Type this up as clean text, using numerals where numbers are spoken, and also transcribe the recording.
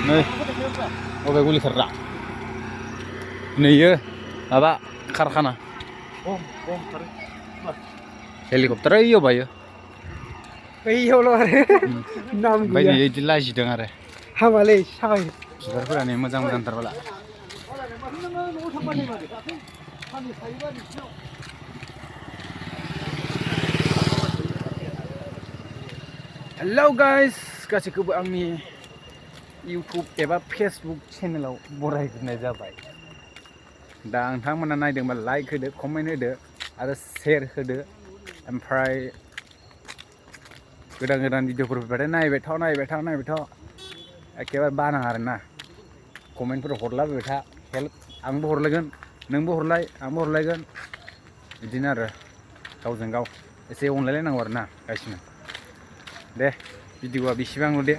नै अबे गुलि खारग्रा नैयो माबा कारखाना हेलिकप्टार ओइयाव बायो बैयावल' आरो नाम ओमफ्राय गैया नै इदि लाजिदों आरो हामालै साबाय बिबारफोरानो मोजां मोजांथारबाला हेलौ गाइस गासैखौबो आंनि इउटुब एबा फेसबुक चेनेलाव बरायग्रोनाय जाबाय दा नोंथांमोना नायदोंबा लाइक होदो कमेन्ट होदो आरो शेयार होदो ओमफ्राय गोदान गोदान भिडिअफोर फैबाथाय नायबाय था एखेबारे बानाङा आरोना कमेन्टफोर हरलाबायबाय था हेल्प आंबो हरलायगोन नोंबो हरलाय आंबो हरलायगोन बिदिनो आरो गावजों गाव एसे अनलायलायनांगौ आरोना गासिनो दे भिडिअआ बेसेबांल' दे